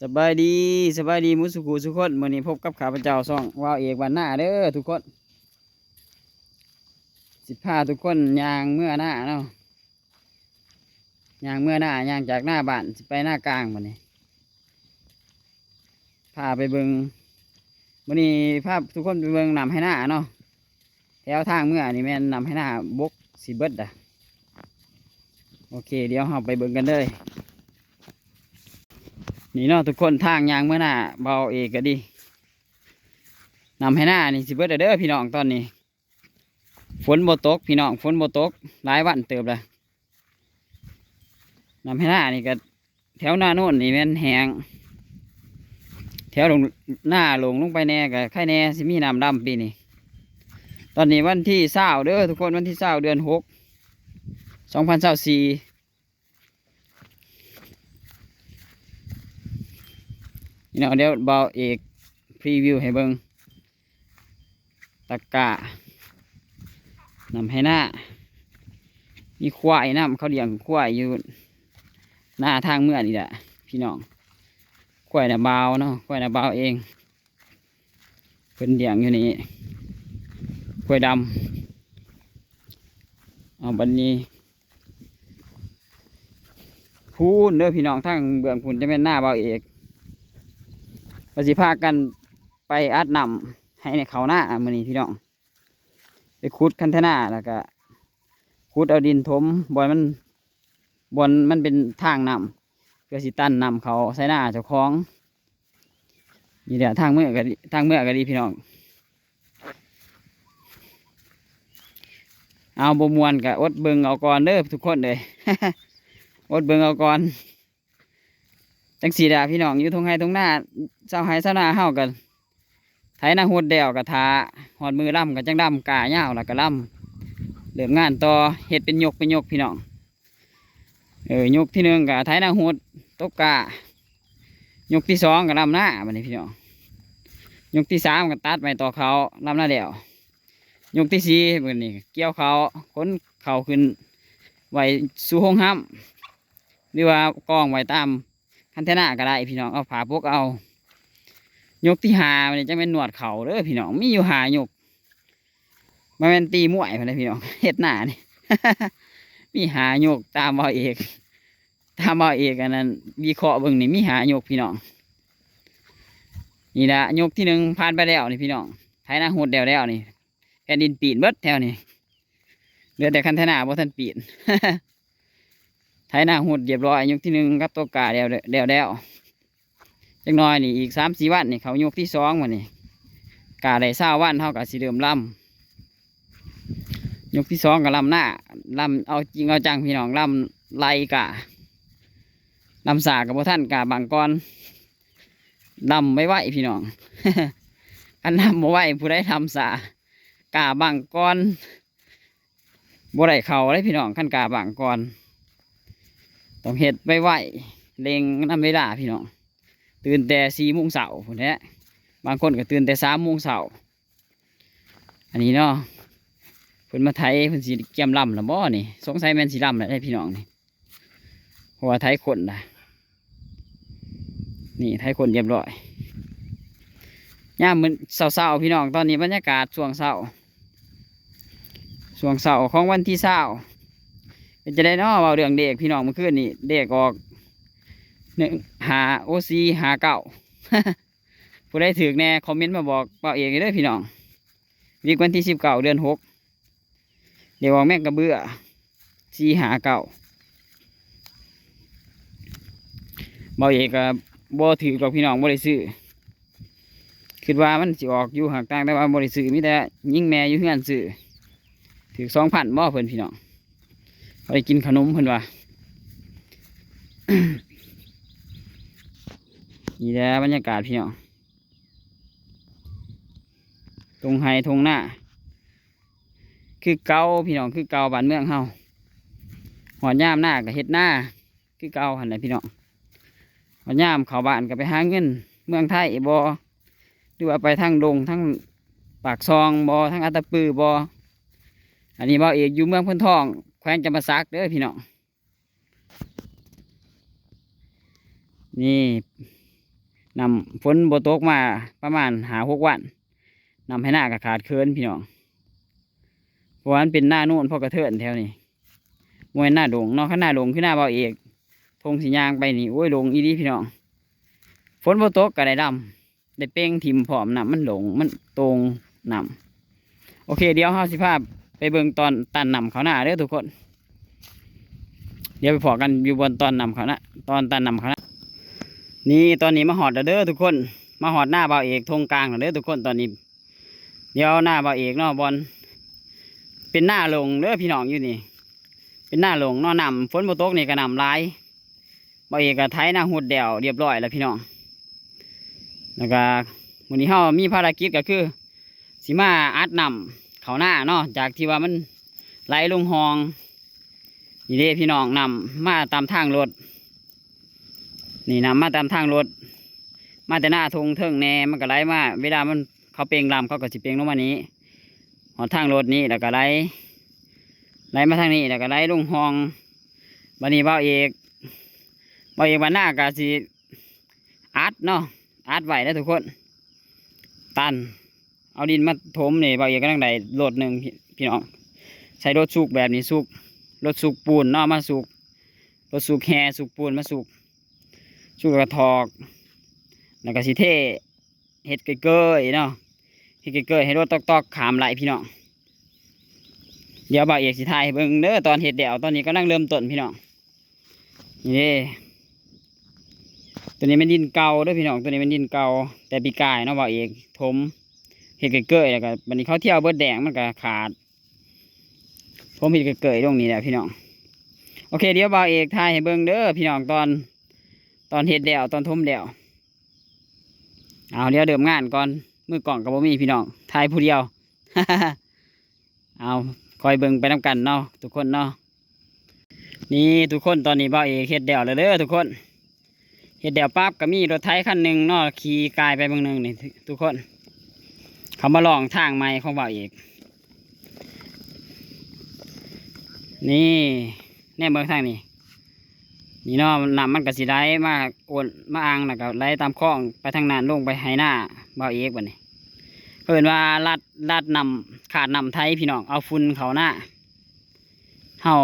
ສະບາຍດີ ສະບາຍດີໝົດສູ່ຄູ່ສູ່ຄົນ. ມື້ນີ້ພົບກັບຂ້າພະເຈົ້າຊ່ອງ ວາວເອກ ບ້ານນາເດີທຸກຄົນ. ຊິພາທຸກຄົນຍ່າງເມືອນາເນາະ, ຍ່າງເມືອນາ ຍ່າງຈາກໜ້າບ້ານ ຊິໄປນາກາງ. ບັດນີ້ພາໄປເບິ່ງ, ມື້ນີ້ພາທຸກຄົນໄປເບິ່ງນ້ຳໄຮ່ນາເນາະ. ແຖວທາງເມືອນີ້ແມ່ນນ້ຳໄຮ່ນາບົກຊິເບິດດະ. ໂອເຄ ດຽວເຮົາໄປເບິ່ງກັນເລີຍ. ນີ້ເນາະທຸກຄົນ, ທາງຍ່າງເມືອນາ ເບົາເອກກະດີ. ນ້ຳໄຮ່ນານີ້ຊິເບິດແລ້ວເດີພີ່ນ້ອງ. ຕອນນີ້ຝົນບໍ່ຕົກພີ່ນ້ອງ, ຝົນບໍ່ຕົກຫຼາຍວັນເຕີບລະ. ນ້ຳໄຮ່ນານີ້ກະ ແຖວນາໂນນນີ້ແມ່ນແຫ້ງ, ແຖວໜ້າໂລ່ງລົງໄປແດ່ກະໄຄແດ່ ຊິມີນ້ຳດຳປີນີ້. ຕອນນີ້ວັນທີຊາວເດີທຸກຄົນ, ວັນທີຊາວ ເດືອນຫົກ ສອງພັນຊາວສີ່. ນີ້ເນາະ, ດຽວເບົາເອກພຣີວິວໃຫ້ເບິ່ງ. ຕະກະ ນ້ຳໄຮ່ນາ ມີຄວາຍນຳ, ເຂົາລ້ຽງຄວາຍຢູ່ນາທາງເມືອນີ້ແຫຼະພີ່ນ້ອງ. ຄວາຍນາບ່າວເນາະ, ຄວາຍນາບ່າວເອງ ເພິ່ນລ້ຽງຢູ່ນີ້ ຄວາຍດຳ. ເອົາ ບັດນີ້ ພຸ້ນເດີພີ່ນ້ອງ, ທາງເບື້ອງພຸ້ນຈະແມ່ນນາເບົາເອກ. ວ່າຊິພາກັນໄປອັດນ້ຳໃຫ້ເຂົ້ານາມື້ນີ້ພີ່ນ້ອງ, ໄປຂຸດຄັນເທນາ ແລ້ວກະຂຸດເອົາດິນຖົມບ່ອນມັນ ບ່ອນມັນເປັນທາງນ້ຳ ເພື່ອຊິຕັນນ້ຳເຂົ້າໃສ່ນາເຈົ້າຂອງ. ນີ້ແຫຼະ ທາງເມືອກະດີ ທາງເມືອກະດີພີ່ນ້ອງ. ເອົາ ບໍ່ມ່ວນກະອົດເບິ່ງເອົາກ່ອນເດີທຸກຄົນເອີຍ, ອົດເບິ່ງເອົາກ່ອນ. ຈັ່ງຊີ້ລະພີ່ນ້ອງ, ຢູ່ທົ່ງໄຮ່ທົ່ງນາ ຊາວໄຮ່ຊາວນາເຮົາກະໄຖນາຫົດແລ້ວກະຖ້າຮອດມື້ລຳກະຈັ່ງລຳ, ກ້າຍາວແລ້ວກະລຳ ເລີ່ມງານຕໍ່. ເຮັດເປັນຍົກເປັນຍົກພີ່ນ້ອງ. ເອີ ຍົກທີໜຶ່ງກະໄຖນາຫົດ ຕົກກ້າ, ຍົກທີສອງກະລຳນາ ບັດນີ້ພີ່ນ້ອງ. ຍົກທີສາມກະຕັດໄມ້ຕໍ່ເຂົ້າ ລຳນາແລ້ວ. ຍົກທີສີ່ ບັດນີ້ກ່ຽວເຂົ້າ, ຂົນເຂົ້າຂຶ້ນໄວ້ສູ່ໂຮງຮຳ ຫຼືວ່າກອງໄວ້ຕາມຄັນເທນາກະໄດ້ພີ່ນ້ອງ, ເອົາຜ້າປົກເອົາ. ຍົກທີຫ້າ ບັດນີ້ຈັ່ງແມ່ນນວດເຂົ້າເດີພີ່ນ້ອງ, ມີຢູ່ຫ້າຍົກ. ບໍ່ແມ່ນຕີມວຍພຸ້ນເດ້ພີ່ນ້ອງ, ເຮັດນານີ້ ມີຫ້າຍົກ. ຕາມເບົາເອກ ຕາມເບົາເອກອັນນັ້ນ ວິເຄາະເບິ່ງນີ້ ມີຫ້າຍົກພີ່ນ້ອງ. ນີ້ລະ ຍົກທີໜຶ່ງຜ່ານໄປແລ້ວນີ້ພີ່ນ້ອງ, ໄຖນາຫົດແລ້ວແລ້ວນີ້ ແຜ່ນດິນປີນເບິດແຖວນີ້, ເຫຼືອແຕ່ຄັນເທນາບໍ່ທັນປີນ. ໄຖນາຫົດຮຽບຮ້ອຍ ຍົກທີໜຶ່ງກັບຕົກກ້າແລ້ວ ແລ້ວແລ້ວ. ຈັກໜ້ອຍນີ້ ອີກສາມສີ່ວັນນີ້ ເຂົ້າຍົກທີສອງ. ບັດນີ້ກ້າໄດ້ຊາວວັນ ເຮົາກະຊິເລີ່ມລຳ. ຍົກທີສອງກະລຳນາ, ລຳເອົາຈິງເອົາຈັງພີ່ນ້ອງ, ລຳໄລ່ກ້າ. ລຳຊ້າກະບໍ່ທັນ, ກ້າບັ້ງກ່ອນ. ລຳໄວໆພີ່ນ້ອງ, ຄັນລຳບໍ່ໄວ ຜູ້ໃດລຳຊ້າ ກ້າບັ້ງກ່ອນ ບໍ່ໄດ້ເຂົ້າເດ້ພີ່ນ້ອງ. ຄັນກ້າບັ້ງກ່ອນ ຕ້ອງເຮັດໄວໆ ເລັ່ງນຳເວລາພີ່ນ້ອງ. ຕື່ນແຕ່ສີ່ໂມງເຊົ້າພຸ້ນແຫຼະ, ບາງຄົນກະຕື່ນແຕ່ສາມໂມງເຊົ້າ. ອັນນີ້ເນາະ ເພິ່ນມາໄຖ ເພິ່ນຊິກຽມລຳລະບໍ່ນີ້? ສົງໄສແມ່ນຊິລຳລະເດ້ພີ່ນ້ອງນີ້. ເພາະວ່າໄຖຂົນນະ ນີ້ໄຖຂົນຮຽບຮ້ອຍ. ຍາມມື້ເຊົ້າໆ ພີ່ນ້ອງ, ຕອນນີ້ບັນຍາກາດຊ່ວງເຊົ້າ ຊ່ວງເຊົ້າຂອງວັນທີຊາວ. ເປັນຈັ່ງໃດເນາະ ເວົ້າເລື່ອງເລກພີ່ນ້ອງ? ມື້ຄືນນີ້ເລກອອກໜຶ່ງຫ້າ ໂອ ສີ່ຫ້າເກົ້າ. ຜູ້ໃດຖືກແດ່ ຄອມເມັນມາບອກເບົາເອກເດີພີ່ນ້ອງ. ວິກວັນທີສິບເກົ້າ ເດືອນຫົກ ເລກອອກແມັກກະເບືອ ສີ່ຫ້າເກົ້າ. ເບົາເອກກະບໍ່ຖືກດອກພີ່ນ້ອງ, ບໍ່ໄດ້ຊື້. ຄິດວ່າມັນຊິອອກຢູ່ຫາກຕ່າງ, ແຕ່ວ່າບໍ່ໄດ້ຊື້, ມີແຕ່ຍິງແມ່ຢູ່ເຮືອນຊື້. ຖືກສອງພັນບໍ່ເພິ່ນພີ່ນ້ອງ, ພໍໄດ້ກິນຂະໜົມເພິ່ນວ່າ. ນີ້ແຫຼະບັນຍາກາດພີ່ນ້ອງ, ທົ່ງໄຮ່ທົ່ງນາ ຄືເກົ່າພີ່ນ້ອງ, ຄືເກົ່າບ້ານເມືອງເຮົາ. ຮອດຍາມນາກະເຮັດນາຄືເກົ່າຫັ້ນແຫຼະພີ່ນ້ອງ. ຮອດຍາມເຂົ້າບ້ານກະໄປຫາເງິນເມືອງໄທບໍ ຫຼືວ່າໄປທາງດົງ ທາງປາກຊ່ອງບໍ ທາງອັດຕະປືບໍ. ອັນນີ້ເບົາເອກຢູ່ເມືອງໂພນທອງ ແຂວງຈຳປາສັກເດີພີ່ນ້ອງ. ນີ້ ນ້ຳຝົນບໍ່ຕົກມາປະມານຫ້າຫົກວັນ ນ້ຳໄຮ່ນາກໍຂາດເຂີນພີ່ນ້ອງ ເພາະວ່າມັນເປັນນາໂນນ ເພາະກະເທີນແຖວນີ້ ບໍ່ແມ່ນນາດົງເນາະ. ຄັນນາດົງຄືນາບ່າວເອກ ທົ່ງຊິຍ່າງໄປນີ້ ໂອ້ຍ ດົງອີ່ຫຼີພີ່ນ້ອງ. ຝົນບໍ່ຕົກກໍໄດ້ດຳ ໄດ້ເປັ່ງຖິ້ມພ້ອມ ນ້ຳມັນຫຼົງ ມັນໂຕ່ງນ້ຳ. ໂອເຄ ດຽວເຮົາຊິພາໄປເບິ່ງຕອນຕັນນ້ຳເຂົ້ານາເດີທຸກຄົນ. ດຽວໄປພໍ້ກັນຢູ່ບ່ອນຕອນນ້ຳເຂົ້ານາ ຕອນຕັນນ້ຳເຂົ້ານາ. ນີ້ ຕອນນີ້ມາຮອດແລ້ວເດີທຸກຄົນ ມາຮອດນາບ່າວເອກທົ່ງກາງແລ້ວເດີທຸກຄົນ. ຕອນນີ້ ດຽວນາບ່າວເອກເນາະ ບ່ອນເປັນນາລົງເດີພີ່ນ້ອງ ຢູ່ນີ້ເປັນນາລົງເນາະ ນ້ຳຝົນບໍ່ຕົກນີ້ກໍນ້ຳຫຼາຍ. ບ່າວເອກກໍໄຖນາຮຸດແລ້ວລຽບຮ້ອຍແລ້ວພີ່ນ້ອງ. ແລ້ວກໍມື້ນີ້ເຮົາມີພາລະກິດກໍຄືຊິມາອັດນ້ຳເຂົ້ານາເນາະ ຈາກທີ່ວ່າມັນໄຫຼລົງຮ່ອງ. ນີ້ເດ້ພີ່ນ້ອງ ນ້ຳມາຕາມທາງລົດ ນີ້ ນ້ຳມາຕາມທາງລົດ ມາແຕ່ນາທົ່ງເທິງແດ່ ມັນກໍໄຫຼມາ ເວລາມັນ ເຂົາເປັ່ງລຳ ເຂົາກໍຊິເປັ່ງລົງມານີ້ ຮອດທາງລົດນີ້ ແລ້ວກໍໄຫຼ ໄຫຼມາທາງນີ້ ແລ້ວກໍໄຫຼລົງຮ່ອງ. ບັດນີ້ບ່າວເອກ ບ່າວເອກບ້ານນາກໍຊິອັດເນາະ ອັດໄວ້ເດີທຸກຄົນ ຕັນ ເອົາດິນມາຖົມນີ້. ບ່າວເອກກຳລັງໄດ້ລົດໜຶ່ງ ພີ່ ພີ່ນ້ອງ ໃຊ້ລົດສຸກແບບນີ້ ສຸກ ລົດສຸກປູນເນາະ ມາສຸກ ລົດສຸກແຮ່ ສຸກປູນມາສຸກ ສຸກແລ້ວກໍຖອກ ແລ້ວກໍຊິເທ ເຮັດເກີຍໆເນາະ ເຮັດເກີຍໆໃຫ້ລົດຕອກໆຂ້າມໄດ້ພີ່ນ້ອງ. ດຽວບ່າວເອກຊິຖ່າຍໃຫ້ເບິ່ງເດີຕອນເຮັດແລ້ວ ຕອນນີ້ກຳລັງເລີ່ມຕົ້ນພີ່ນ້ອງ. ນີ້ເດ້ ຕົວນີ້ແມ່ນດິນເກົ່າເດີພີ່ນ້ອງ ຕົວນີ້ແມ່ນດິນເກົ່າ ແຕ່ປີກາຍເນາະ ບ່າວເອກຖົມ ເຮັດເກີຍໆ ແລ້ວກໍບັດນີ້ເຂົາທ່ຽວເບີດແດງ ມັນກໍຂາດ ຜົມເຮັດເກີຍໆລົງນີ້ແຫຼະພີ່ນ້ອງ. ໂອເຄ ດຽວບ່າວເອກຖ່າຍໃຫ້ເບິ່ງເດີພີ່ນ້ອງ ຕອນ ຕອນເຮັດແລ້ວ ຕອນຖົມແລ້ວ. ເອົາ ດຽວເລີ່ມງານກ່ອນ ມືກ້ອງກໍບໍ່ມີພີ່ນ້ອງ ຖ່າຍຜູ້ດຽວ. ເອົາ ຄອຍເບິ່ງໄປນຳກັນເນາະທຸກຄົນເນາະ. ນີ້ທຸກຄົນ ຕອນນີ້ບ່າວເອກເຮັດແລ້ວແລ້ວເດີທຸກຄົນ ເຮັດແລ້ວປັບ ກໍມີລົດໄຖຄັນໜຶ່ງເນາະ ຂີ່ກາຍໄປເບິ່ງໜຶ່ງນີ້ທຸກຄົນ ເຂົາມາລອງທາງໃໝ່ຂອງບ່າວເອກ. ນີ້ ແນມເບິ່ງທາງນີ້ ນີ້ເນາະ ນ້ຳມັນກໍຊິໄຫຼມາໂອນມາອ່າງ ແລ້ວກໍໄຫຼຕາມຄອງໄປທາງນັ້ນ ລົງໄປໄຮ່ນາບ່າວເອກ. ບັດນີ້ເອີ້ນວ່າລັດ ລັດນ້ຳ ຂາດນ້ຳໄຖພີ່ນ້ອງ ເອົາຝຸ່ນເຂົ້ານາ ເຮົາ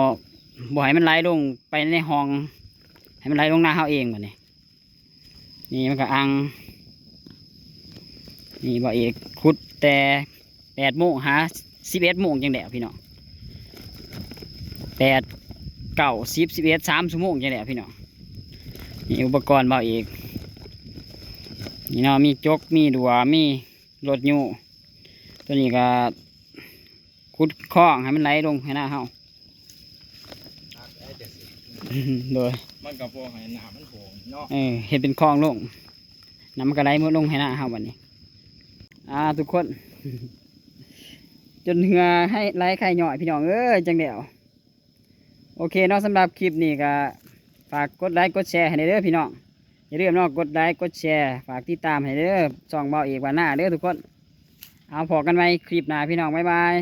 ບໍ່ໃຫ້ມັນໄຫຼລົງໄປໃນຮ່ອງ ໃຫ້ມັນໄຫຼລົງນາເຮົາເອງ. ບັດນີ້ ນີ້ມັນກໍອ່າງ ນີ້ບ່າວເອກຂຸດແຕ່ແປດໂມງຫາສິບເອັດໂມງຈັ່ງແລ້ວພີ່ນ້ອງ ແປດ ເກົ້າ ສິບ ສິບເອັດ ສາມຊົ່ວໂມງຈັ່ງແລ້ວພີ່ນ້ອງ. ນີ້ອຸປະກອນບ່າວເອກ ນີ້ເນາະ ມີຈົກ ມີດົວ ມີລົດຍູ້ ຕົວນີ້ກໍ ຂຸດຄອງໃຫ້ມັນໄຫຼລົງໄຮ່ນາເຮົາ. ໂດຍ ມັນກໍບໍ່ໃຫ້ນ້ຳມັນໂຫງເນາະ ເອີ ເຮັດເປັນຄອງລົງ ນ້ຳມັນກໍໄຫຼໝົດລົງໄຮ່ນາເຮົາ. ບັດນີ້ ອ່າ ທຸກຄົນ ຈົນເຫື່ອໄຮ່ໄຫຼໄຂ່ຍ້ອຍ ພີ່ນ້ອງເອີຍ ຈັ່ງແລ້ວ. ໂອເຄເນາະ ສຳລັບຄລິບນີ້ກໍຝາກກົດໄລກົດແຊໃຫ້ແດ່ເດີພີ່ນ້ອງ ຢ່າລືມເນາະ ກົດໄລກົດແຊ ຝາກຕິດຕາມໃຫ້ເດີ ຊ່ອງບ່າວເອກບ້ານນາເດີທຸກຄົນ. ເອົາ ພໍ້ກັນໃໝ່ຄລິບໜ້າພີ່ນ້ອງ ບາຍບາຍ.